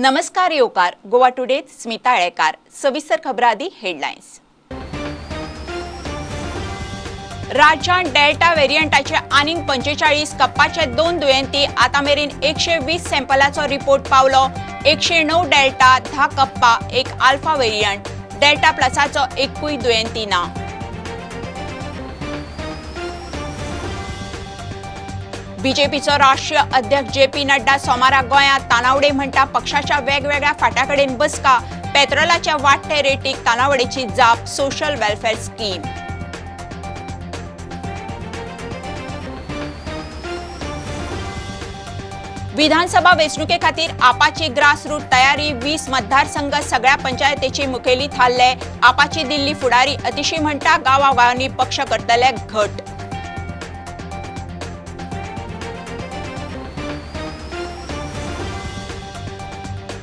नमस्कार येवकार गोवा टुडेत स्मिता आळेकार। सविस्तर खबरां आदी हेडलायन्स। राज्यांत डेल्टा वेरियंटाचे आनीक 45 कप्पाचे 2 दुयेंती। आतां मेरेन 120 सॅम्पलाचो रिपोर्ट पावलो। 109 delta, 10 kappa, 1 alpha variant. Delta प्लसाचो एकूय दुयेंती ना। बीजेपीचो राष्ट्रीय अध्यक्ष जेपी नड्डा सोमारा गोंयांत। तानावडे म्हणटा पक्षाच्या वेगवेगळ्या फाट्या कडेन बसका। पेट्रोलाच्या वाडटे रेटीक तानावडेची जाप। Social welfare scheme. विधानसभा वेंचणुके खातीर आपाची ग्रासरूट तयारी। 20 मतदारसंघ सगळ्या पंचायतीची मुखेली थारले। आपाची दिल्ली फुडारी अतिशी म्हणटा गांवागांवांनी पक्ष करतले घट।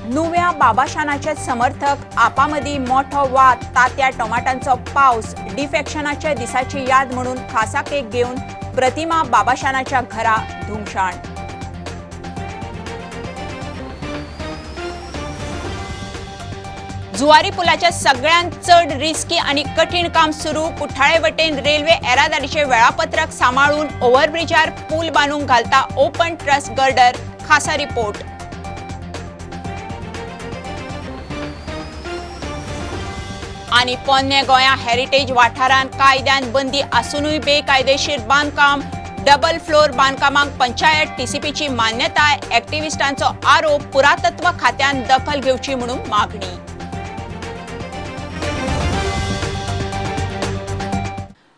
नुव्या बाबाशानाचे समर्थक आपामदी मोठो वाद। तात्या टोमाटांचो पावस। डिफेक्शनाच्या दिसाची याद म्हणून खासा केक घेवन प्रतिमा बाबाशानाच्या घरा धुमशाण। जुवारी पुलाच्या सगळ्यांत चड रिस्की आणि कठीण काम सुरू। कुठ्ठाळे वटेन रेल्वे येरादारीचे वेळापत्रक सांबाळून ओव्हरब्रिजार पूल बांदूंक घालता ओपन ट्रस गर्डर। खासा रिपोर्ट। आनी पोन्ने गोंया हेरिटेज वाठारांत कायद्यान बंदी आसुनूय बेकायदेशीर बांदकाम। डबल फ्लोर बांदकामांक पंचायत टीसीपीची मान्यताय। ऍक्टिव्हिस्टांचो आरोप। पुरातत्व खात्यान दखल घेवची म्हणून मागणी।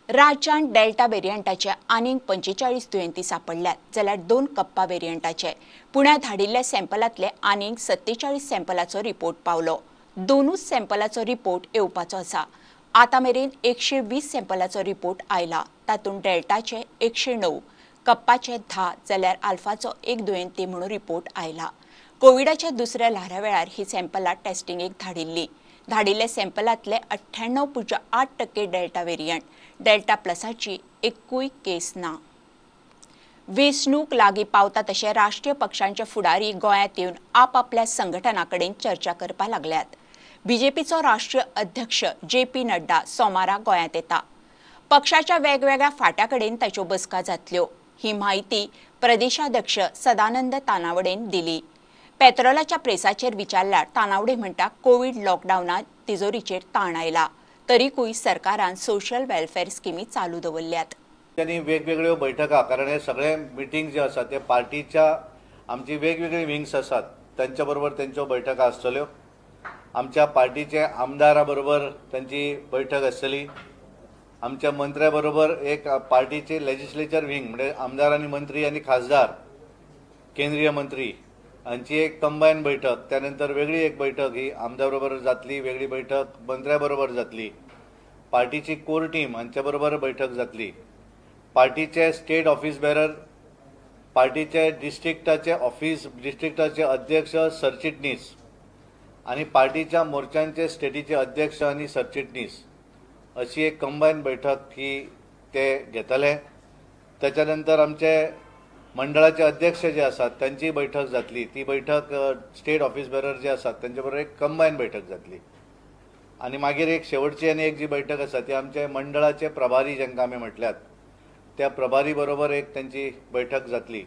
राज्यांत डेल्टा वेरियंटाचे आनीक 45 दुयेंती सापडल्यात, जाल्यार 2 कप्पा वेरियंटाचे। पुण्यात धाडिल्ल्या सॅम्पलांतले आनीक 47 सॅम्पलाचो रिपोर्ट पावलो। दोनूच सॅम्पलाचो रिपोर्ट येवपाचो आसा। आतां मेरेन 120 सॅम्पलाचो रिपोर्ट आयला। तातूंत डेल्टाचे 109, कप्पाचे 10 जाल्यार आल्फाचो 1 दुयेंती म्हणून रिपोर्ट आयला। कोविडाच्या दुसऱ्या ल्हारा वेळार ही सॅम्पलां टेस्टिंगेक धाडिल्ली। धाडिल्ल्या सॅम्पलांतले 98.8% डेल्टा वेरियंट। डेल्टा प्लसाची एकूय केस ना। वेंचणूक लागीं पावता तशे राष्ट्रीय पक्षांचे फुडारी गोंयांत येवन आपापल्या संघटना कडेन चर्चा करपाक लागल्यात। बीजेपीचो राष्ट्रीय अध्यक्ष जेपी नड्डा सोमारा गोंयांत येता। पक्षाच्या वेगवेगळ्या फाट्या कडेन ताच्यो बसका जातल्यो। ही म्हायती प्रदेशाध्यक्ष सदानंद तानावडेन दिली। पेट्रोलाच्या प्रेसाचेर विचारल्यार तानावडे म्हणटा कोवीड लॉकडावनात तिजोरीचेर ताण आयला, तरीकूय सरकारान सोशल वेलफेअर स्किमी चालू दवरल्यात। त्यांनी वेगवेगळ्यो बैठका, कारण हे सगळे मिटींग जे आसा ते पार्टीच्या आमची वेगवेगळी विंग्स आसात त्यांच्या बरोबर त्यांच्यो बैठका आसतल्यो। आमच्या पार्टीचे आमदारा बरोबर त्यांची बैठक आसतली। आमच्या मंत्र्या बरोबर एक पार्टीचे लेजिस्लेचर विंग म्हणजे आमदार आनी मंत्री आनी खासदार केंद्रीय मंत्री हांची एक कंबायन बैठक, त्यानंतर वेगळी एक बैठक ही आमदार बरोबर जातली, वेगळी बैठक मंत्र्या बरोबर जातली, पार्टीची कोर टीम हांच्या बरोबर बैठक जातली, पार्टीचे स्टेट ऑफिस बेरर, पार्टीचे डिस्ट्रिक्टाचे ऑफिस डिस्ट्रिक्टाचे अध्यक्ष सरचिटणीस आनी पार्टीच्या मोर्चांचे स्टेटीचे अध्यक्ष आनी सरचिटणीस अशी एक कंबायन बैठक ही ते घेतले। त्याच्या नंतर आमचे मंडळाचे अध्यक्ष जे आसात त्यांची बैठक जातली, ती बैठक स्टेट ऑफिस बेरर जे आसात त्यांच्या बरोबर एक कंबायन बैठक जातली। आनी मागीर एक शेवटची आनी एक जी बैठक आसा ती आमचे मंडळाचे प्रभारी जांकां आमी म्हटल्यात त्या प्रभारी बरोबर एक त्यांची बैठक जातली।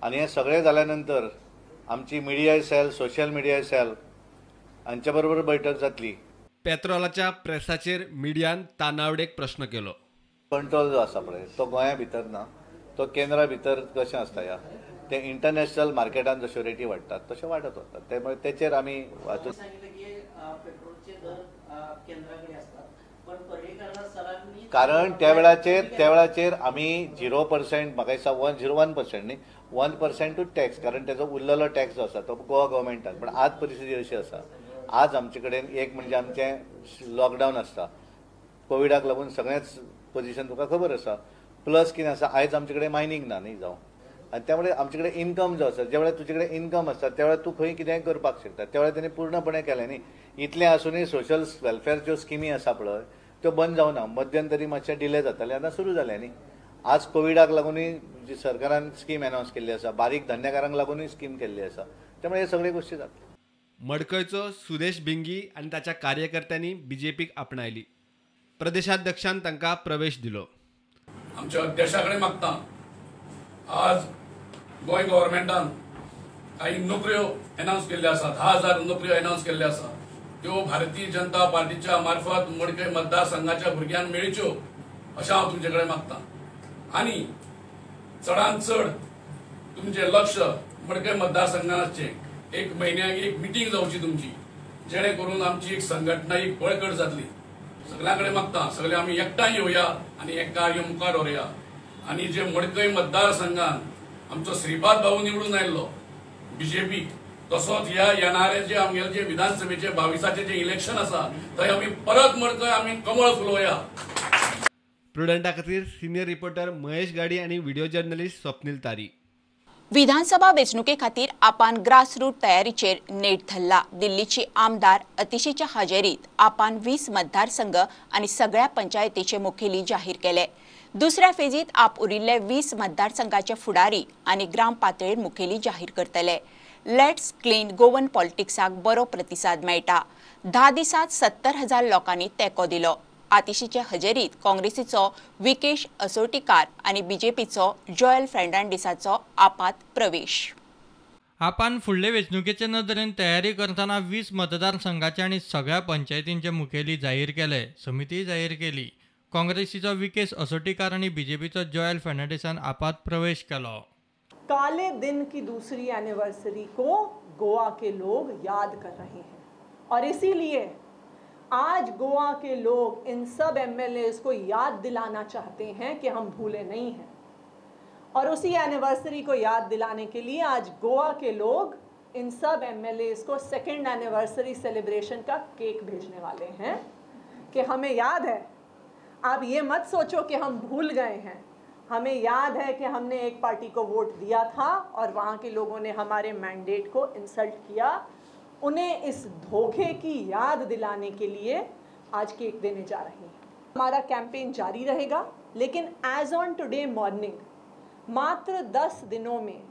आनी हें सगळें जाल्या नंतर आमची media cell, social media cell हांच्या बरोबर बैठक जातली। पेट्रोलाच्या प्रेसाचेर मिडियान तानावडेक प्रश्न केलो। कंट्रोल जो आसा पळय तो गोंया भितर ना, तो केंद्रा भितर कशें आसता ह्या ते इंटरनॅशनल मार्केटान जश्यो रेटी वाडटात तश्यो वाडत वतात, त्यामुळे तेचेर आमी कारण त्या वेळाचेर आमी 0% म्हाका दिसता 1.01% न्ही 1% टॅक्स, कारण तेजो उरलेलो टॅक्स जो आसा तो गोवा गव्हर्मेंटान। पण आज परिस्थिती अशी आसा, आज आमचे कडेन एक म्हणजे आमचें लॉकडावन आसता, कोविडाक लागून सगळेंच पोजिशन तुका खबर आसा, प्लस कितें आसा आयज आमचे कडेन मायनींग ना न्ही जावं, आनी त्यामुळे आमचे कडेन इनकम जो आसा, ज्या वेळार तुजे कडेन इनकम आसता त्या वेळार तूं खंय कितेंय करपाक शकता, त्या वेळार तेणी पूर्णपणे केलें न्ही। इतलें आसुनूय सोशल वेलफेअर ज्यो स्किमी आसा पळय त्यो बंद जावना, मध्यंतरी मातशें डिले जातालें, आतां सुरू जालें न्ही। आज कोविडाक लागूनय जी सरकारान स्कीम अनावन्स केल्ली आसा, बारीक धंदेकारांक लागूनय स्कीम केल्ली आसा, त्यामुळे हे सगळे गोष्टी जातले। मडकयचो सुदेश भिंगी आनी ताच्या कार्यकर्त्यांनी बीजेपीक आपणायली. प्रदेशाध्यक्षान तांकां प्रवेश दिलो. आमच्या अध्यक्षा कडेन मागता, आज गोंय गव्हर्मेंटान काही नोकऱ्यो अनाउन्स केल्ल्यो आसात, 10,000 नोकऱ्यो अनाउन्स केल्ल्यो आसात, त्यो भारतीय जनता पार्टीच्या मार्फत मडकय मतदारसंघाच्या भुरग्यांक मेळच्यो अशें हांव तुमचे कडेन मागता. आनी चडान चड तुमचें लक्ष मडकय मतदारसंघान आसचें. एक म्हयन्याक एक मिटींग जावची तुमची, जेणे करून आमची एक संघटना एक बळकट जातली. सगळ्यां कडेन मागता, सगळे आमी एकठांय येवया आनी हें कार्य मुखार व्हरुया. आनी जे मडकय मतदारसंघान आमचो श्रीपाद भाऊ निवडून आयिल्लो बीजेपी, तसोच ह्या येणारे जे आमगेले जे विधानसभेचे 22 जे इलेक्शन आसा थंय आमी परत मडकय आमी कमळ फुलोवया. प्रुडंटा खातीर सिनियर रिपोर्टर महेश गाडी आनी व्हिडिओ जर्नलिस्ट स्वप्नील तारी. विधानसभा वेंचणुके खातीर आपान ग्रासरूट तयारीचेर नेट धरला. दिल्लीची आमदार अतिशीच्या हाजेरीत आपान 20 मतदारसंघ आनी सगळ्या पंचायतीचे मुखेली जाहीर केले. दुसऱ्या फेजीत आप उरिल्ले 20 मतदारसंघाचे फुडारी आनी ग्राम पातळेर मुखेली जाहीर करतले. Let's clean Goan पॉलिटिक्साक बरो प्रतिसाद मेळटा. 10 दिसांत 70,000 लोकांनी तेंको दिलो. आतिशीचे हजेरीत काँग्रेसीचो विकेश असोटीकार आनी बीजेपीचो जॉयल फेर्नांडीसाचो आपात प्रवेश. आपान फुडले वेंचणुकेचे नदरेन तयारी करतना 20 मतदारसंघाचे आनी सगळ्या पंचायतींचे मुखेली जाहीर केले, समिती जाहीर केली. काँग्रेसीचो विकेश असोटीकार आनी बीजेपीचो जॉयल फेर्नांडीसान आपात प्रवेश केलो. काले दिन की दूसरी एनिवर्सरी को गोवा के लोग याद कर रहे हैं और इसीलिए आज गोवा के लोग इन सब एमएलएज को याद दिलाना चाहते हैं कि हम भूले नहीं हैं। और उसी एनिवर्सरी को याद दिलाने के लिए आज गोवा के लोग इन सब एमएलएज को सेकेंड एनिवर्सरी सेलिब्रेशन का केक भेजने वाले हैं कि हमें याद है। आप ये मत सोचो कि हम भूल गए हैं, हमें याद है कि हमने एक पार्टी को वोट दिया था और वहाँ के लोगों ने हमारे मैंडेट को इंसल्ट किया। उन्हें इस धोखे की याद दिलाने के लिए आज केक देने जा रहे हैं। हमारा कैंपेन जारी रहेगा, लेकिन एज ऑन टुडे मॉर्निंग मात्र 10 दिनों में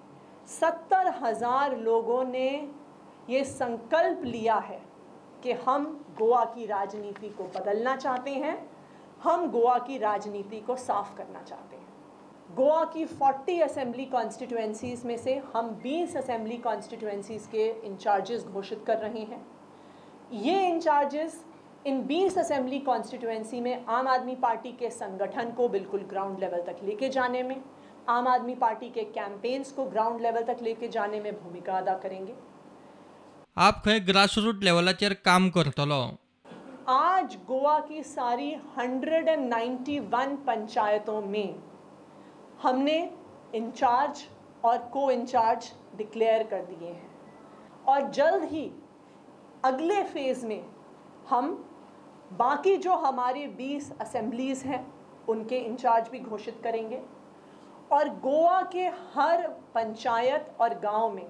70,000 लोगों ने ये संकल्प लिया है कि हम गोवा की राजनीति को बदलना चाहते हैं, हम गोवा की राजनीति को साफ करना चाहते हैं। गोवा की 40 असेंबली कॉन्स्टिट्यूएंसीज़ में से हम 20 असेंबली कॉन्स्टिट्यूएंसीज़ के इंचार्जेस घोषित कर रहे हैं। ये इंचार्जेस इन 20 असेंबली कॉन्स्टिट्यूएंसी में आम आदमी पार्टी के संगठन को बिल्कुल ग्राउंड लेवल तक लेके जाने में, आम आदमी पार्टी के कैंपेन्स को ग्राउंड लेवल तक लेके जाने में भूमिका अदा करेंगे। आप खंय ग्रासरूट लेवलाचेर काम करतलो? आज गोवा की सारी 191 पंचायतों में हमने इंचार्ज और को इंचार्ज डिक्लेयर कर दिए हैं और जल्द ही अगले फेज़ में हम बाकी जो हमारे 20 असेंबलीज़ हैं उनके इंचार्ज भी घोषित करेंगे। और गोवा के हर पंचायत और गांव में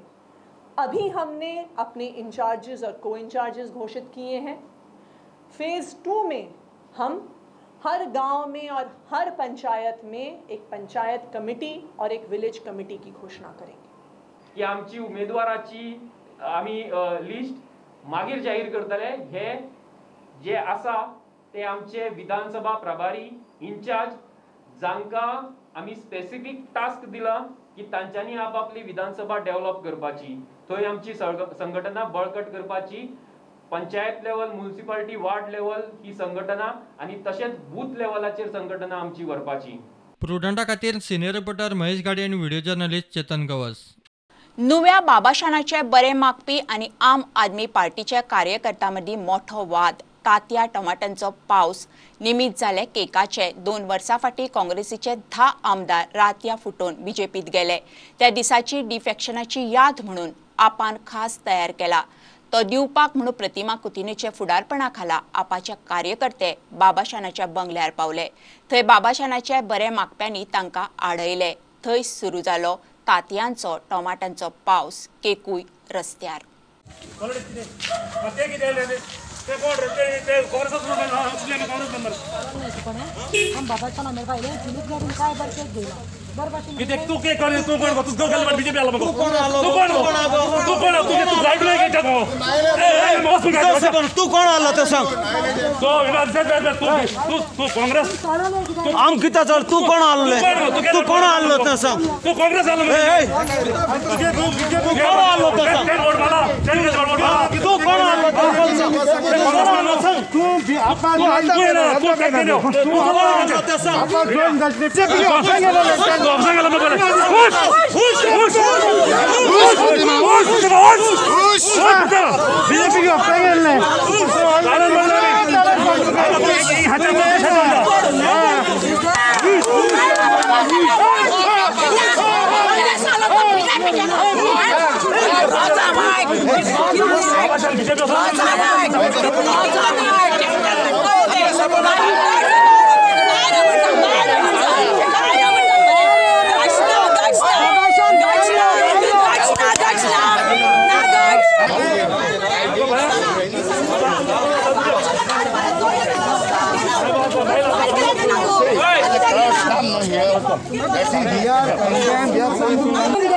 अभी हमने अपने इंचार्जेस और को इंचार्जेस घोषित किए हैं। फेज़ 2 में हम हर गांव में और हर पंचायत में एक पंचायत कमिटी और एक विलेज कमिटी की घोषणा करेंगे। की आमची उमेदवाराची आमी लिस्ट मागीर जाहीर करतले। हे जे आसा ते आमचे विधानसभा प्रभारी इन्चार्ज जांकां आमी स्पेसिफीक टास्क दिला की तांच्यांनी आपआपली विधानसभा डेव्हलप करपाची, थंय आमची संघटना बळकट करपाची, panchayat level, municipality, ward level ही संघटना आनी तशेंच बूथ लेवलाचेर संघटना आमची व्हरपाची। प्रुडंटा खातीर सिनियर रिपोर्टर महेश गाडी आनी व्हिडिओ जर्नलिस्ट चेतन गवस. नुव्या बाबाशानाचे बरे मागपी आनी आम आदमी पार्टीच्या कार्यकर्त्यां मदीं मोठो वाद. तांतया टमाटांचो पावस निमित्त जाले केकाचे. 2 वर्सां फाटीं काँग्रेसीचे 10 आमदार रातया फुटोवन बीजेपीत गेले. त्या दिसाची डिफेक्शनाची याद म्हणून आपान खास तयार केला. तो दिवपाक म्हणून प्रतिमा कुतिन्होच्या फुडारपणा खाला आपाचे कार्यकर्ते बाबाशानाच्या बंगल्यार पावले. थंय बाबाशानाचे बरे मागप्यांनी तांकां आडयले. थंय सुरू जालो तांतयांचो टोमाटांचो पावस, केकूय रस्त्यार. कितें तूं केक तूं कोण तूं गो बीजेपी आलो तूं कोण आलो तूं कोण तूं कोण तूं गायड तूं कोण आलो तें सांग तूं तूं काँग्रेस आम कितें चल तूं कोण आसले तूं कोण आसलो तें सांग तूं काँग्रेस आलो तूं कोण आसलो तें सांग तूं कोण आसलो तें सांग तूं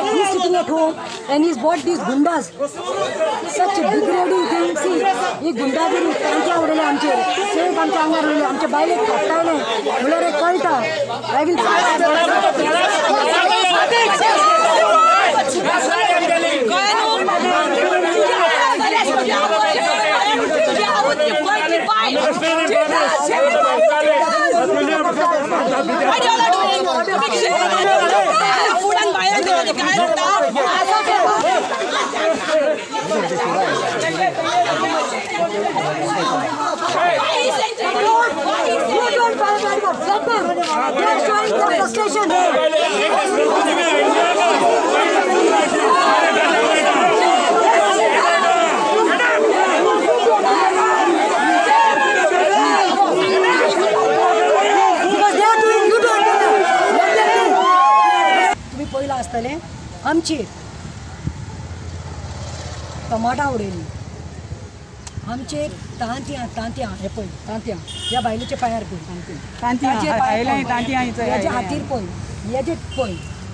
He's sitting at home and he's bought these gundas. Such a degrading thing. See, ही गुंडागिरी तांच्या उडयले आमचे सेक आमच्या आंगार उडयले आमच्या बायलेक थापटायले म्हणल्यार एक कळटा. I will तुम्ही पयला आसतले आमची टमाटां उडयली आमचे तांतयां तांतयां हे पळय तांतयां ह्या बायलेच्या पांयार पळय हेच्या हातीर पळय हेजे पळय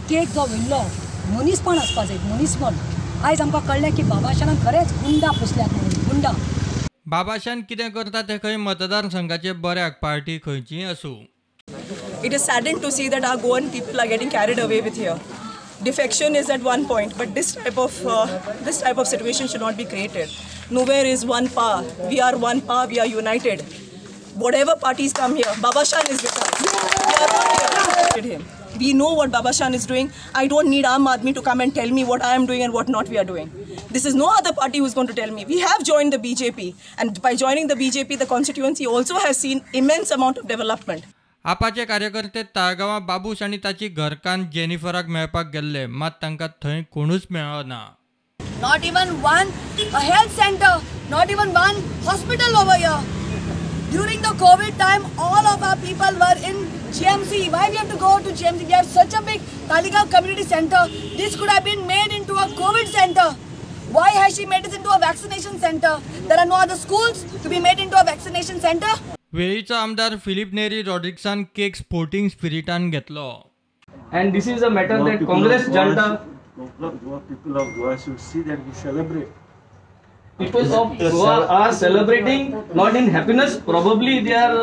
केक जो व्हयल्लो मनीसपण आसपा जाय मनीसपण. आयज आमकां कळ्ळें की बाबाशान खरेंच गुंडा पोसल्यात म्हणून गुंडा. बाबाशान कितें करता तें खंय मतदारसंघाचे बऱ्याक पार्टी खंयचीय आसूं. It is saddened to see that our Goan people are getting carried away with here. Defection is at one point, but this type of situation should not be created. Nowhere is one power. We are one power. We are united. Whatever parties come here, Babashan is with us. We are all here. Him. We know what Babashan is doing. I don't need Aam Aadmi to come and tell me what I am doing and what not we are doing. This is no other party who is going to tell me. We have joined the BJP, and by joining the BJP, the constituency also has seen immense amount of development. आपाचे कार्यकर्ते ताळगांवां बाबूश आनी ताची घरकान्न जेनिफराक मेळपाक गेल्ले मात तांकां थंय कोणूच मेळ्ळो ना. Not even one health center, not even one hospital over here. During the COVID time, all of our people were in GMC. Why we have to go to GMC? We have such a big Taleigao community center. This could have been made into a COVID center. Why has she made it into a vaccination center? There are no other schools to be made into a vaccination center. वेळीचो आमदार Philip Neri रॉड्रिक्सान cake sporting स्पिरिटान घेतलो. And this is a matter that Congress Janata people of Goa should see that we celebrate. People of Goa are celebrating not in happiness, probably they are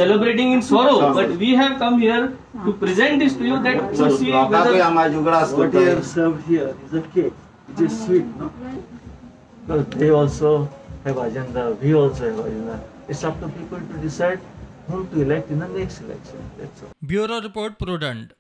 celebrating in sorrow, but we have come here to present this to you that to see whether what you have served here is a cake, which is sweet, no? Because they also have agenda, we also have agenda. It's up to people to decide whom to elect in the next election. That's all. Bureau Report, Prudent.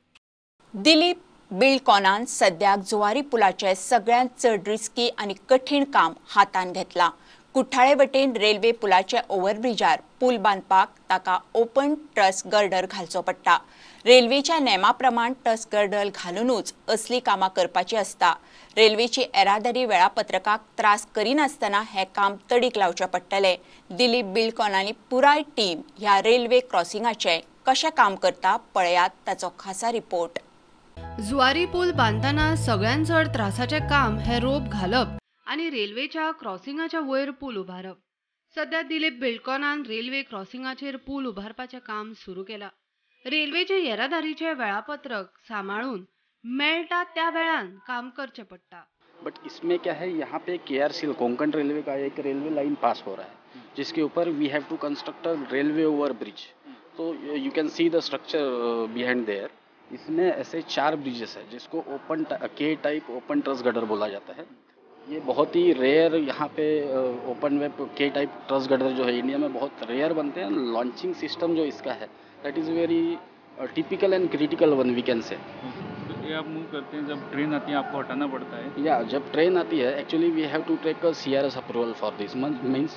Dilip बिल्डकॉनान सद्याक जुवारी पुलाचे सगळ्यांत चड risky आनी कठीण काम हातान घेतला. कुठ्ठाळे वटेन railway पुलाचे ओव्हरब्रिजार पूल बांदपाक ताका ओपन ट्रस गर्डर घालचो पडटा. रेल्वेच्या नेमा प्रमाण ट्रस गर्डर घालूनच असली कामां करपाची आसता. रेल्वेची येरादारी वेळापत्रकाक त्रास करिनासतना हें काम तडीक लावचें पडटलें. दिलीप बिल्डकॉन आनी पुराय टीम ह्या रेल्वे क्रॉसिंगाचें कशें काम करता पळयात ताचो खासा रिपोर्ट. जुवारी पूल बांदतना सगळ्यांत चड त्रासाचें काम हें रोप घालप आनी रेल्वेच्या क्रॉसिंगाच्या वयर पूल उबारप. सध्या दिलीप बिल्डकॉनान रेल्वे क्रॉसिंगाचेर पूल उबारपाचें काम सुरू केलां. रेल्वेचे येरादारीचे वेळापत्रक सांबाळून मेळटा त्या वेळान काम करचें पडटा. बट इसमें क्या है, यहाँ पे केआरसी कोंकण रेलवे का एक रेलवे लाइन पास हो रहा है जिसके ऊपर we have to construct a railway over bridge. तो you can see the structure behind there. इसमें ऐसे 4 ब्रिजेस है जिसको open K type open truss girder बोला जाता है. ये बहुत ही रेयर यहाँ pay open web K type truss girder जो है इंडिया में बहुत रेयर बनते हैं. लॉन्चिंग सिस्टम जो इसका है that is very typical and critical one we can say. ये आप मूव करते हैं जब ट्रेन आती है आपको हटाना पड़ता है या जब ट्रेन आती है actually we have to take a CRS approval for this means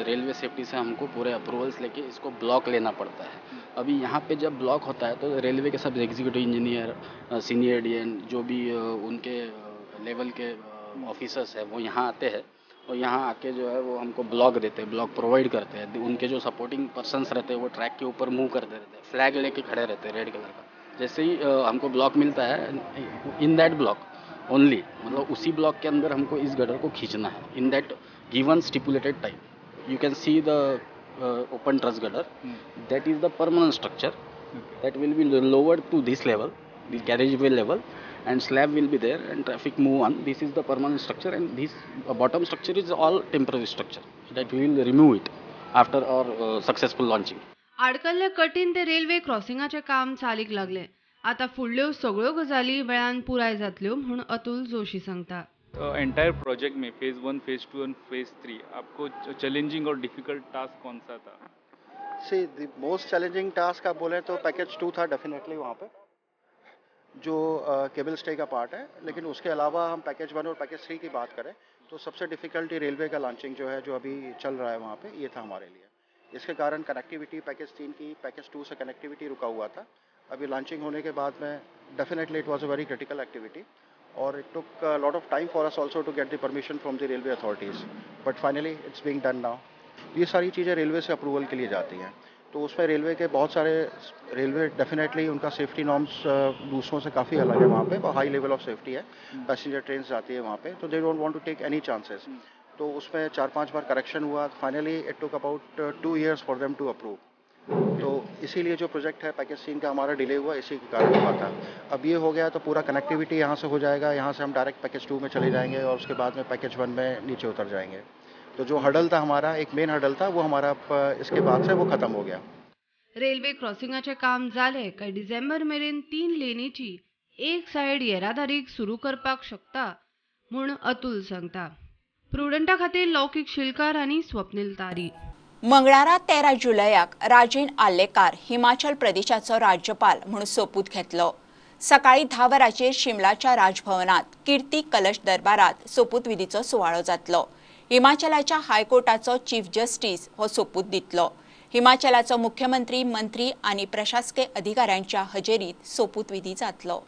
railway safety से हमको पूरे अप्रूवल्स लेके इसको ब्लॉक लेना पड़ता है. अभी यहाँ पे जब ब्लॉक होता है तो रेलवे के सब एग्जीक्यूटिव इंजीनियर, सीनियर डीएन जो भी उनके लेवल के ऑफिसर्स है वो यहाँ आते हैं और यहाँ आके जो है वो हमको ब्लॉक देते हैं, ब्लॉक प्रोवाइड करते हैं. उनके जो सपोर्टिंग पर्सनस रहते हैं वो ट्रैक के ऊपर मूव करते रहते हैं, फ्लैग लेके खड़े रहते हैं रेड कलर का. जैसे ही हमको ब्लॉक मिलता है इन that block only, मतलब उसी ब्लॉक के अंदर हमको इस गडर को खींचना है in that given stipulated time. You can see the open truss girder, that is the permanent structure that will be lowered to this level, the carriageway level, and slab will be there and traffic move on. This is the permanent structure and this bottom structure is all temporary structure that we will remove it after our successful launching. आडकल्ले कठीण ते railway क्रॉसिंगाचें काम चालीक लागलें. आतां फुडल्यो सगळ्यो गजाली वेळान पुराय जातल्यो म्हूण अतुल जोशी सांगता. एंटायर प्रोजेक्ट में फेज 1, फेज 2 और फेज 3 आपको चैलेंजिंग और डिफिकल्ट टास्क कौन सा था? See the most challenging task आप बोले तो पैकेज 2 था डेफिनेटली, वहाँ पे जो केबल स्टे का पार्ट है. लेकिन उसके अलावा हम पैकेज 1 और पैकेज 3 की बात करें तो सबसे डिफ़िकल्टी रेलवे का लॉन्चिंग जो है, जो अभी चल रहा है वहाँ पे, ये था हमारे लिए. इसके कारण कनेक्टिविटी पैकेज 3 की पैकेज 2 से कनेक्टिविटी रुका हुआ था. अभी लॉन्चिंग होने के बाद में definitely it was a very critical activity Aur it took lot of time for us also to get the permission from the railway authorities, but finally it's being done now. ये सारी चीज़ें railway से approval K लिए जाती हैं, तो उसमें railway के बहुत सारे रेलवे डेफिनेटली उनका सेफ्टी नॉर्म्स दूसरों से काफ़ी अलग है वहाँ पे, हाई लेवल ऑफ सेफ्टी है, पैसेंजर ट्रेन जाती है वहाँ पे, तो they don't want to take any chances. तो उसमें 4-5 बार करेक्शन हुआ. Finally it took about 2 years for them to approve. तो इसीलिए जो प्रोजेक्ट है पैकेज 3 का हमारा डिले हुआ, इसी के कारण हुआ था. अब ये हो गया तो पूरा कनेक्टिविटी यहाँ से हो जाएगा, यहाँ से हम डायरेक्ट पैकेज 2 में चले जाएंगे और उसके बाद में पैकेज 1 में नीचे उतर जाएंगे. तो जो हडल था हमारा, एक मेन हडल था, वो हमारा इसके बाद से वो खत्म हो गया. रेल्वे क्रॉसिंगाचें काम जालें काय डिसेंबर मेरेन 3 लेनीची एक सायड येरादारीक सुरू करपाक शकता म्हूण अतुल सांगता. प्रुडंटा खातीर लौकीक शिलकार आनी स्वप्नील तारी. मंगळारा 13 जुलयाक राजेन आर्लेकार हिमाचल प्रदेशाचो राज्यपाल म्हूण सोपूत घेतलो. सकाळी 10 वरांचेर शिमलाच्या राजभवनात कीर्ती कलश दरबारात सोपूतविधीचो सुवाळो जातलो. हिमाचलाच्या हायकोर्टाचो चीफ जस्टीस हो सोपूत दितलो. हिमाचलाचो मुख्यमंत्री, मंत्री आनी प्रशासकीय अधिकाऱ्यांच्या हजेरीत सोपूतविधी जातलो.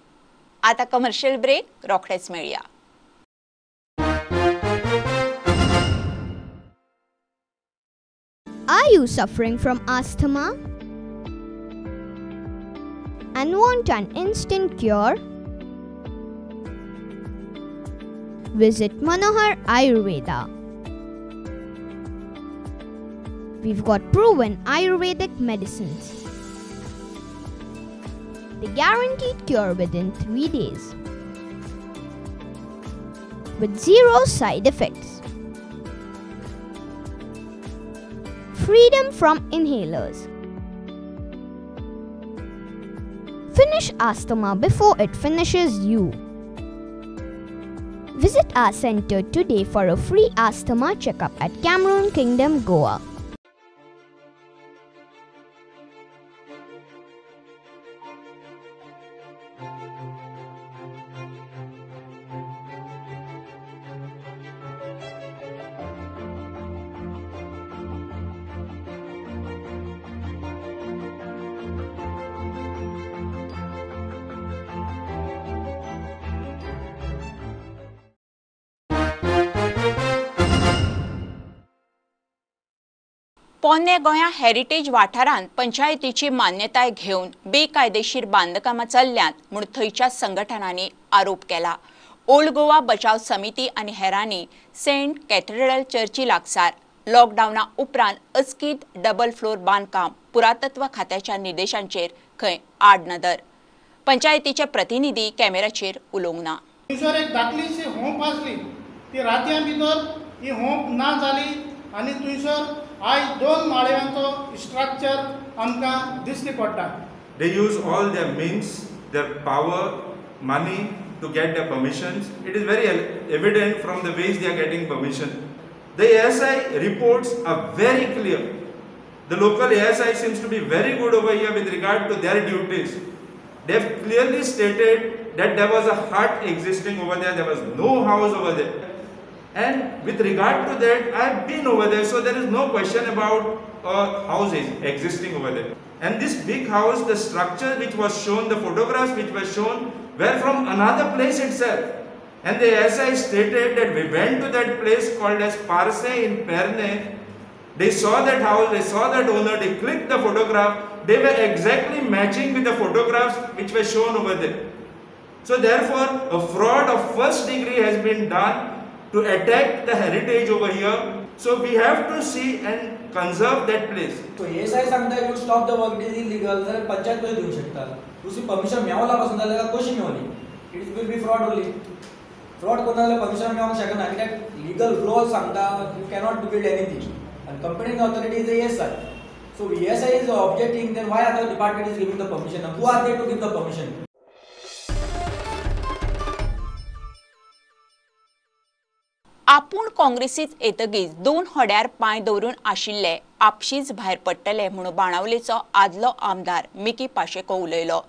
आतां कमर्शियल ब्रेक, रोखडेच मेळया. Are you suffering from asthma and want an instant cure? Visit Manohar Ayurveda. We've got proven Ayurvedic medicines. The guaranteed cure within 3 days with 0 side effects. Freedom from inhalers. Finish asthma before it finishes you. Visit our center today for a free asthma checkup at Cameroon Kingdom, Goa. पोन्ने गोंया heritage वाठारांत पंचायतीची मान्यताय घेवन बेकायदेशीर बांदकामां चल्ल्यांत म्हूण थंयच्या संघटनांनी आरोप केला. ओल्ड गोवा बचाव समिती आनी हेरांनी सेंट कॅथेड्रल चर्ची लागसार लॉकडावना उपरांत अचकीत डबल फ्लोर बांदकाम पुरातत्व खात्याच्या निर्देशांचेर खंय आडनदर. पंचायतीचे प्रतिनिधी कॅमेराचेर उलोवंक ना. थंयसर एक धाकलीशी होंप आसली, ती रातयां भितर ही होंप ना जाली आनी थंयसर आयज 2 माळयांचो स्ट्रक्चर आमकां दिश्टी पडटा. They use all their means, their power, money to get their permissions. It is very evident from the ways they are getting permission. The ASI reports are very clear. The local ASI seems to be very good over here with regard to their duties. They have clearly stated that there was a hut existing over there, there was no house over there. And with regard to that, I have been over there, so there is no question about a house existing over there. And this big house, the structure which was shown, the photographs which were shown, were from another place itself. And the ASI stated that we went to that place called as Parse in Perne. They saw that house, they saw that owner, they clicked the photograph. They were exactly matching with the photographs which were shown over there. So therefore, a fraud of first degree has been done to attack the heritage over here. So we have to see and conserve that place. So ASI सांगता you stop the work, it is illegal. जाल्यार पंचायत कशी दिवंक शकता? दुसरी permission Mewla पासून जाल्यार कशी मेवली? It will be fraud only. Fraud कोण जाल्यार परमिशन मेवंक शकना, कित्याक लिगल लॉ सांगता you cannot build anything. And competent authority is ASI. So ASI is objecting, then why other department is giving the permission? Who are they to give the permission? आपूण काँग्रेसीत येतगीच 2 होड्यार पांय दवरून आशिल्ले आपशीच भायर पडटले म्हणून बाणावलेचो आदलो आमदार मिकी पाशेको उलयलो.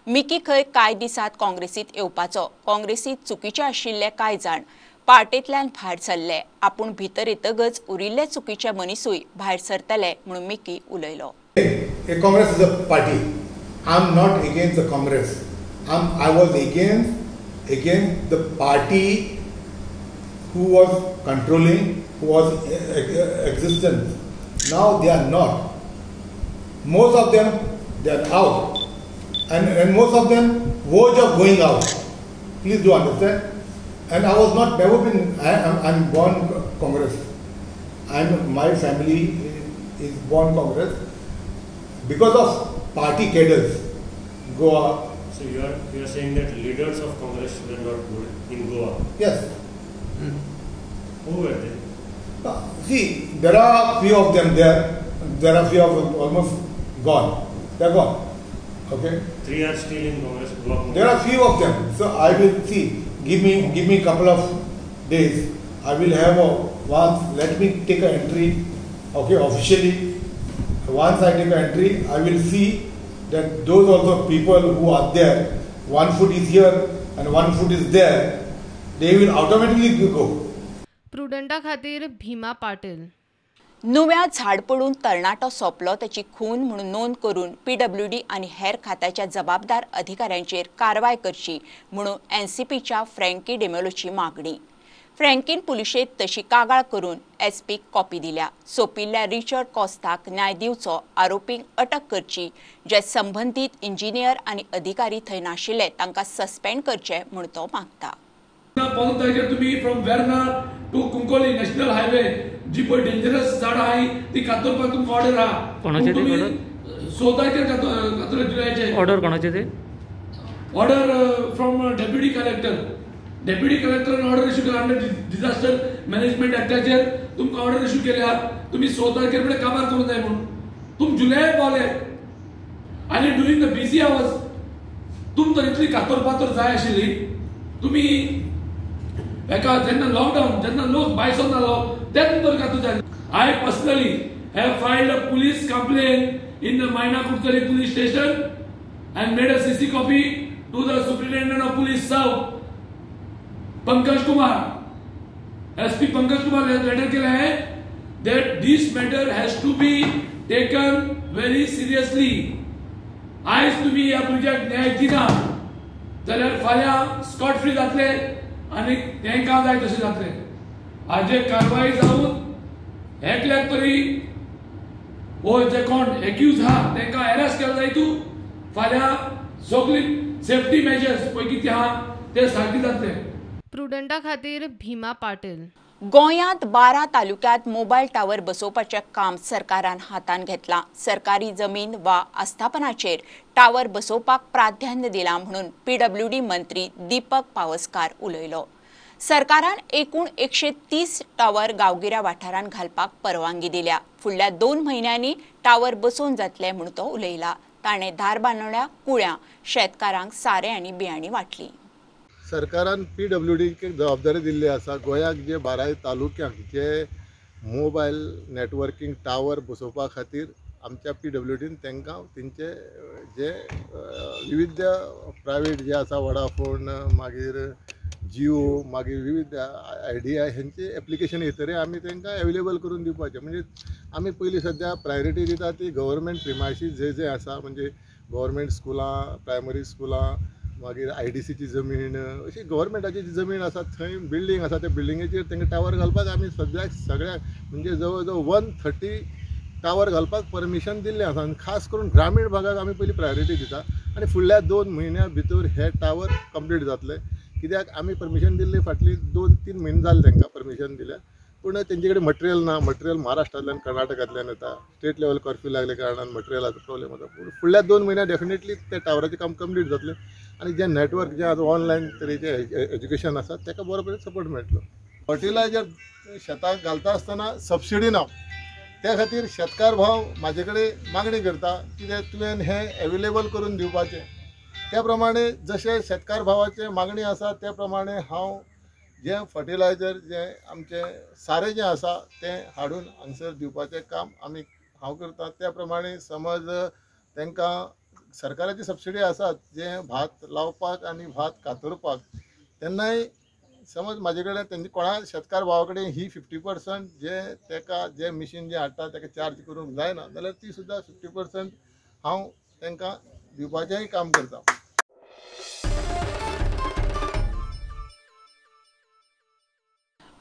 मिकी खंय कांय दिसांत काँग्रेसीत येवपाचो. काँग्रेसीत चुकीचे आशिल्ले कांय जाण पार्टेंतल्यान भायर सरले. आपूण भितर येतगच उरिल्ले चुकीचे मनिसूय भायर सरतले म्हणून मिकी उलयलो. Congress is a party. I am not against the Congress. I was against the party who was controlling, who was existence. Now they are not. Most of them, they are out. And most of them verge of going out. Please do understand. And I was not, never been, I'm born Congress. My family is born Congress. Because of party cadres, Goa. So you are saying that leaders of Congress were not good in Goa? Yes. Who were they? See, there are few of them there. There are few of them almost gone. They are gone. Okay. 3 are still in Congress. Block. There are few of them. So I will see. Give me a couple of days. I will have a once. Let me take an entry. Okay, officially. Once I take an entry, I will see that those also people who are there, one foot is here and one foot is there. They will automatically go. प्रुडंटा खातीर भीमा पाटील. नुव्या झाड पडून तरणाटो सोंपलो ताची खून म्हणून नोंद करून पीडब्ल्यूडी आनी हेर खात्याच्या जबाबदार अधिकाऱ्यांचेर कारवाय करची म्हणून एनसीपीच्या फ्रँकी डिमेलोची मागणी. फ्रँकीन पुलिशेंत तशी कागाळ करून एसपीक कॉपी दिल्या. सोंपिल्ल्या रिचर्ड कॉस्ताक न्याय दिवचो, आरोपींक अटक करची, जे संबंदीत इंजिनियर आनी अधिकारी थंय नाशिल्ले तांकां सस्पेंड करचे म्हूण तो मागता. 15 तारखेर तुम्ही from Verna to Cuncolim national highway जी पळय डेंजरस झाडां आहाय ती कातरपाक तुमकां ऑर्डर आहा. कोणाचे ते ऑर्डर? 6 तारखेर कातरले जुलयाचे. ऑर्डर कोणाचे ते? Order from deputy collector. Deputy कलेक्टरान order issue केला अंडर डिझास्टर मॅनेजमेंट ऍक्टाचेर तुमकां ऑर्डर इश्यू केल्या. तुमी 6 तारखेर म्हळ्यार काबार करूंक जाय म्हूण तुम जुलयाक पावले आनी ड्युरींग the busy hours तुम तर इतली कातर पातर जाय आशिल्ली. तुमी एका जेन्ना लॉकडावन जेन्ना लोक भायर सरनालो तेन्ना तर कातूं जाय. I personally have filed a police complaint in the Maina Curtorim police station and made a CC copy to the superintendent of police south Pankaj Kumar. SP Pankaj Kumar letter केलं आहे that this matter has to be taken very seriously. आयज तुम्ही ह्या भुरग्याक न्याय दिना जाल्यार फाल्यां स्कॉट फ्री जातले आनी तांकां जाय तशें जातलें. हाजेर कारवाय जावन एकल्याक तरी हो जे कोण एक्यूज आहा तांकां अरेस्ट केला जाय. तूं फाल्यां सगळी सेफ्टी मेजर्स पळय कितें आहा ते सारकी जातले. प्रुडंटा खातीर भीमा पाटील. गोंयांत 12 तालुक्यांत मोबायल टावर बसोवपाचें काम सरकारान हातान घेतलां. सरकारी जमीन वा आस्थापनाचेर टावर बसोवपाक प्राधान्य दिलां म्हणून पीडब्ल्यूडी मंत्री दीपक पावसकार उलयलो. सरकारान एकूण 130 टावर गांवगिऱ्या वाठारांत घालपाक परवानगी दिल्या. फुडल्या 2 म्हयन्यांनी टावर बसोवन जातले म्हूण तो उलयला. ताणें धारबांदोड्या कुळ्यां शेतकारांक सारें आनी बियाणी वांटली. सरकारान पीडब्ल्यूडीक जबाबदारी दिल्ली आसा गोंयाक जे 12 तालुक्यांक जे मोबायल नेटवर्किंग टावर बसोवपा खातीर आमच्या पीडब्ल्यूडीन तांकां तेंचे जे विविध प्रायवेट जे आसा वडाफोन, मागीर जिओ, मागीर विविध आयडिया हेंचे एप्लिकेशन येतरे आमी तांकां एवेलेबल करून दिवपाचें. म्हणजे आमी पयलीं सद्या प्रायोरिटी दिता ती गव्हर्मेंट प्रिमायसीस जे जे आसा, म्हणजे गव्हर्मेंट स्कुलां, प्रायमरी स्कुलां, मागीर आयडीसीची जमीन, अशी गव्हर्मेंटाची जी जमीन आसा थंय बिल्डींग आसा त्या बिल्डिंगेचेर तांकां टावर घालपाक आमी सद्याक सगळ्याक म्हणजे जवळ जवळ 130 टावर घालपाक परमिशन दिल्लें आसा. आनी खास करून ग्रामीण भागाक आमी पयलीं प्रायोरिटी दिता आनी फुडल्या 2 म्हयन्या भितर हे टावर कंप्लीट जातले. कित्याक आमी परमिशन दिल्ली फाटली 2-3 म्हयने जाले तांकां परमिशन दिल्या, पूण तेंचे कडेन मटेरियल ना. मटेरियल महाराष्ट्रांतल्यान, कर्नाटकांतल्यान येता. स्टेट लेवल कर्फ्यू लागल्या कारणान मटेरियलाचो प्रॉब्लेम जाता. पूण फुडल्या 2 म्हयन्या डेफिनेटली त्या टावराचें काम कंप्लीट जातलें आनी जें नेटवर्क जें आज ऑनलायन तरेचें एज्युकेशन आसा ताका बरो बरें सपोर्ट मेळटलो. फर्टिलायजर शेताक घालता आसतना सबसिडी ना, त्या खातीर शेतकार भाव म्हाजे कडेन मागणी करता कित्याक तुवें हें एवेलेबल करून दिवपाचें. त्या प्रमाणे जशें शेतकार भावाचें मागणी आसा त्या प्रमाणे हांव जें फर्टिलायजर जें आमचें सारें जें आसा तें हाडून हांगसर दिवपाचें काम आमी हांव करता. त्या प्रमाणे समज तांकां सरकाराची सबसिडी आसा जें भात लावपाक आनी भात कातरपाक, तेन्नाय समज म्हाजे कडेन तेंचे कोणा शेतकार भावा कडेन ही 50% जे ताका जे मिशीन जें हाडटा ताका चार्ज करूंक जायना जाल्यार ती सुद्दां 50% हांव तांकां दिवपाचेंय काम करता.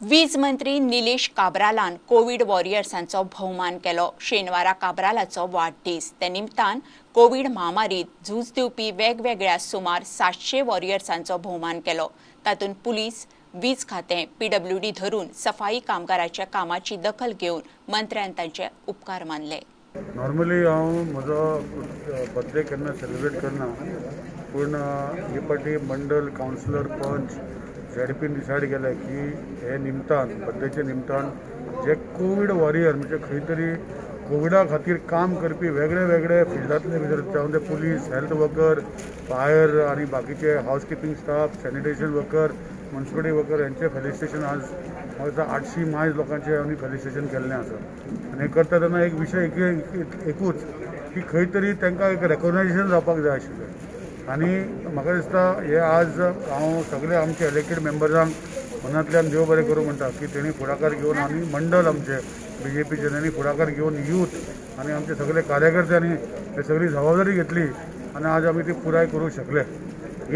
वीज मंत्री निलेश काब्रालान कोवीड वॉरियर्सांचो भोवमान केलो. शेनवारा काब्रालाचो वाडदीस. ते निमतान कोवीड महामारीत झूज दिवपी वेगवेगळ्या सुमार 700 वॉरियर्सांचो भोवमान केलो. तातूंत पुलीस, वीज खातें, पीडब्ल्यूडी धरून सफाई कामगाराच्या कामाची दखल घेवन मंत्र्यान तांचे उपकार मानले. नॉर्मली हांव म्हजो बर्थडे केन्ना सेलिब्रेट करना, पूण हे फावटी मंडल, कावन्सिलर, पंच, झेडपीन डिसायड केलें की हे निमतान, बर्थडेच्या निमतान जे कोवीड वॉरियर म्हणजे खंय तरी कोविडा खातीर काम करपी वेगळे वेगळे फिल्डांतले भितर, जावं ते पुलीस, हेल्थ वर्कर, फायर आनी बाकीचे housekeeping staff, sanitation worker, municipality worker हेंचें फेलिसिटेशन आज म्हाका 800 मायज लोकांचें आमी फेलिसिटेशन केल्लें आसा. आनी हें करता तेन्ना एक विशय एकूच की खंय तरी तांकां एक रेकोगनायजेशन जावपाक जाय आशिल्लें. आनी म्हाका दिसता हे आज हांव सगळे आमचे इलेक्टेड मेंबर्सांक मनांतल्यान देव बरें करूं म्हणटा की तेणी फुडाकार घेवन आनी मंडळ आमचे बीजेपीचे तेणी फुडाकार घेवन यूथ आनी आमचे सगळे कार्यकर्त्यांनी हे सगळी जबाबदारी घेतली आनी आज आमी ती पुराय करूंक शकले.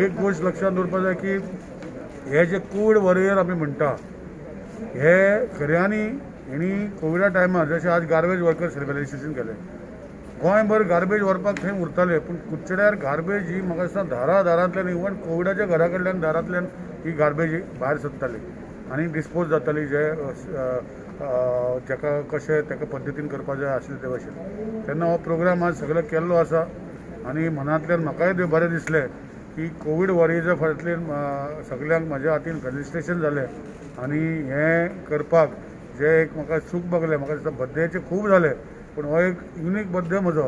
एक गोश्ट लक्षांत दवरपाक जाय की हे जे कोवीड वॉरियर आमी म्हणटा हे खऱ्यांनी हेणी कोविडा टायमार जशें आज गार्बेज वर्कर्स फेलिसिटेशन केलें, गोंयभर गार्बेज व्हरपाक थंय उरताले, पूण कुडचड्यार गार्बेज ही म्हाका दिसता दारा दारांतल्यान इवन कोविडाच्या घरा कडल्यान दारांतल्यान ही गार्बेज भायर सरताली आनी डिस्पोज जाताली, जे जाका कशें ताका पद्दतीन करपाक जाय आशिल्लें ते भशेन. तेन्ना हो प्रोग्राम आज सगळो केल्लो आसा आनी मनांतल्यान म्हाकाय बरें दिसलें की कोवीड वॉरियर्सा फाटल्यान सगळ्यांक म्हज्या हातीन फेलिसिटेशन जालें आनी हें करपाक जें एक म्हाका सूख भोगलें. म्हाका दिसता बर्थडेचें खूब जालें, पूण हो एक युनीक बर्थडे म्हजो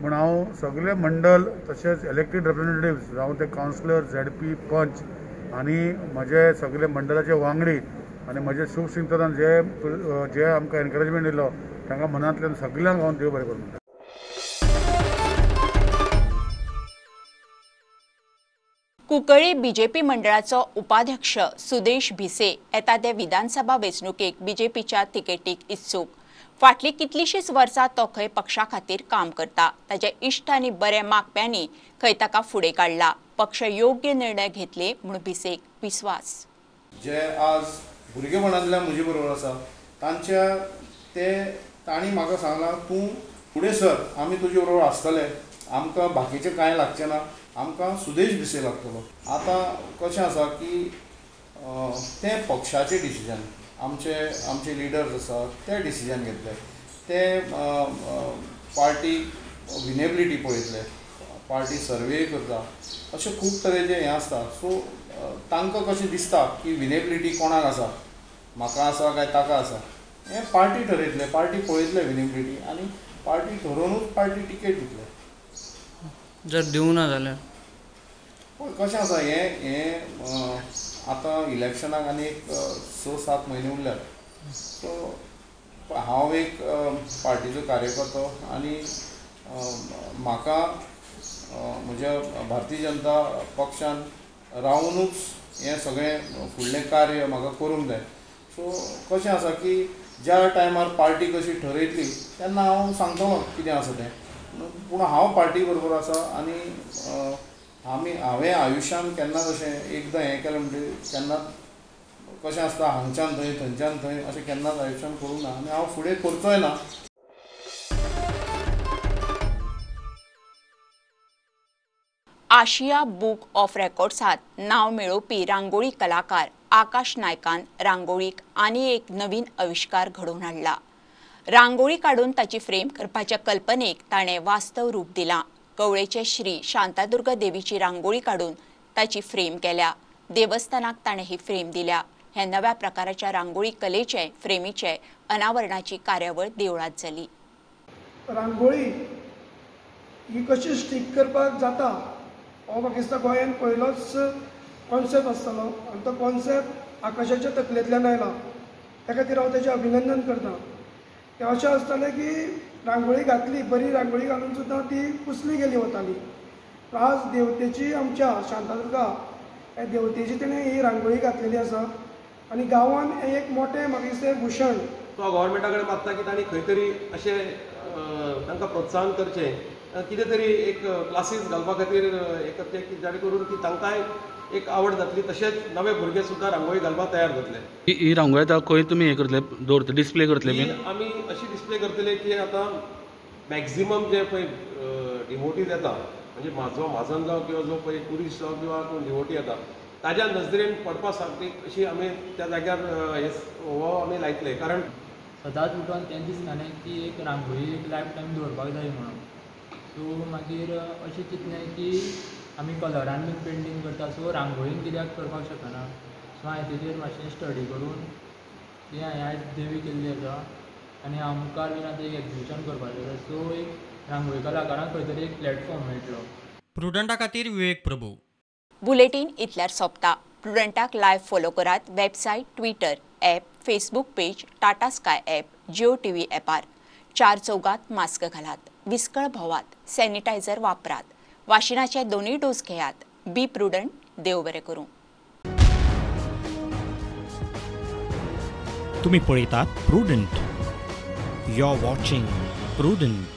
म्हूण हांव सगळे मंडल तशेंच इलेक्टेड रिप्रेझेंटेटिव्स जावं ते कावन्सिलर, झेडपी, पंच आनी म्हजे सगळे मंडळाचे वांगडी आनी म्हजे शुभचिंतनान जे जे आमकां एनकरेजमेंट दिलो तांकां मनांतल्यान सगळ्यांक हांव देव बरें करूं म्हणटा. कुंकळ्ळी बीजेपी मंडळाचो उपाध्यक्ष सुदेश भिसे येता ते विधानसभा वेंचणुकेक बीजेपीच्या तिकेटीक इत्सूक. फाटलीं कितलींशींच वर्सां तो खंय पक्षा खातीर काम करता. ताचे इश्ट आनी बरे मागप्यांनी खंय ताका फुडें काडला. पक्ष योग्य निर्णय घेतले म्हूण भिसेक विस्वास. जे आज भुरगेपणांतल्यान म्हजे बरोबर आसा तांच्या ते तांणी म्हाका सांगलां तूं फुडें सर, आमी तुजे बरोबर आसतले, आमकां बाकीचें कांय लागचें ना, आमकां सुदेश भिसे लागतलो. आतां कशें आसा की तें पक्षाचें डिसिजन, आमचे आमचे लिडर्स आसा ते डिसिजन घेतले, ते पार्टी विनेबिलिटी पळयतले, पार्टी सर्वे करता, अशें खूब तरेचे हें आसता. सो तांकां कशें दिसता की विनेबिलिटी कोणाक आसा, म्हाका आसा काय ताका आसा, हें पार्टी ठरयतले, पार्टी पळयतले विनेबिलिटी आनी पार्टी ठरोवनूच पार्टी टिकेट दितले. जर दिवना जाल्यार पळय कशें आसा हें हें आतां इलेक्शनाक आनी एक 6-7 म्हयने उरल्यात. सो हांव एक पार्टीचो कार्यकर्तो आनी म्हाका म्हज्या भारतीय जनता पक्षान रावुनूच हें सगळें फुडलें कार्य म्हाका करूंक जाय. सो कशें आसा की ज्या टायमार पार्टी कशी ठरयतली तेन्ना हांव सांगतलो कितें आसा तें, पूण हांव पार्टी बरोबर आसा आनी आमी हांवें आयुश्यान केन्नाच अशें एकदां हें केलें म्हणटकीर केन्नाच कशें आसता हांगच्यान थंय थंयच्यान थंय अशें केन्नाच आयुश्यान करूंक ना आनी हांव फुडें करचोय ना. आशिया बुक ऑफ रेकॉर्ड्सांत नांव मेळोवपी रांगोळी कलाकार आकाश नायकान रांगोळीक आनी एक नवीन आविश्कार घडोवन हाडला. रांगोळी काडून ताची फ्रेम करपाच्या कल्पनेक ताणें वास्तव रूप दिलां. कवळेचे श्री शांतादुर्गा देवीची रांगोळी काडून ताची फ्रेम केल्या. देवस्थानाक ताणें ही फ्रेम दिल्या. ह्या नव्या प्रकाराच्या रांगोळी कलेचे फ्रेमीचे अनावरणाची कार्यावळ देवळांत जाली. रांगोळी ही कशी स्टीक करपाक जाता हो म्हाका दिसता गोंयांत पयलोच कॉन्सेप्ट आसतलो आनी तो कॉन्सेप्ट आकाशाच्या तकलेंतल्यान आयला. त्या खातीर हांव तेजें अभिनंदन करता. तें अशें आसतालें की रांगोळी घातली, बरी रांगोळी घालून सुद्दां ती पुसली गेली वताली. आज देवतेची आमच्या शांतादुर्गा ह्या देवतेची तेणें ही रांगोळी घातलेली आसा आनी गांवान हें एक मोटें म्हाका दिसता भूशण. तो गव्हर्मेंटा कडेन मागता की तांणी खंय तरी अशें तांकां प्रोत्साहन करचें, कितें तरी एक क्लासीस घालपा खातीर हें करचें की जाणे करून की तांकांय एक आवड जातली, तशेंच नवे भुरगे सुद्दां रांगोळी घालपाक तयार जातले. ही रांगोळी आतां खंय तुमी हें करतले, दवरतले, डिस्प्ले करतले बीन? आमी अशी डिस्प्ले करतले की आतां मॅक्झिमम जे पळय डिवोटीज येता, म्हणजे म्हाजो म्हाजन जावं किंवा जो पळय ट्युरिस्ट जावं किंवा कोण डिवोटी येता ताज्या नजरेन पडपा सारकी अशी आमी त्या जाग्यार हे हो आमी लायतले. कारण सदांच उठून तें दिसतालें की एक रांगोळी एक लायफ टायम दवरपाक जाय म्हणून. सो मागीर अशें चिंतलें की आमी कलरान बीन पेंटींग करता, सो रांगोळीन कित्याक करपाक शकना. सो हांवें तेजेर मातशें स्टडी करून ती हांवें आयज देवी केल्ली आसा आनी हांव मुखार बीन आतां एक एग्जिबिशन करपाचें आसा. सो एक रांगोळी कलाकारांक खंय तरी एक प्लॅटफॉर्म मेळटलो. प्रुडंटा खातीर विवेक प्रभू. बुलेटीन इतल्यार सोंपता. प्रुडंटाक लायव्ह फॉलो करात website, Twitter, app, Facebook page, Tata Sky app, Jio TV ॲपार. 4 चौगात मास्क घालात, विस्कळ भोवात, सॅनिटायझर वापरात, वाशिनाचे 2 डोस घेयात. Be prudent. देव बरें करूं. तुम्ही पळयतात Prudent. You are watching Prudent.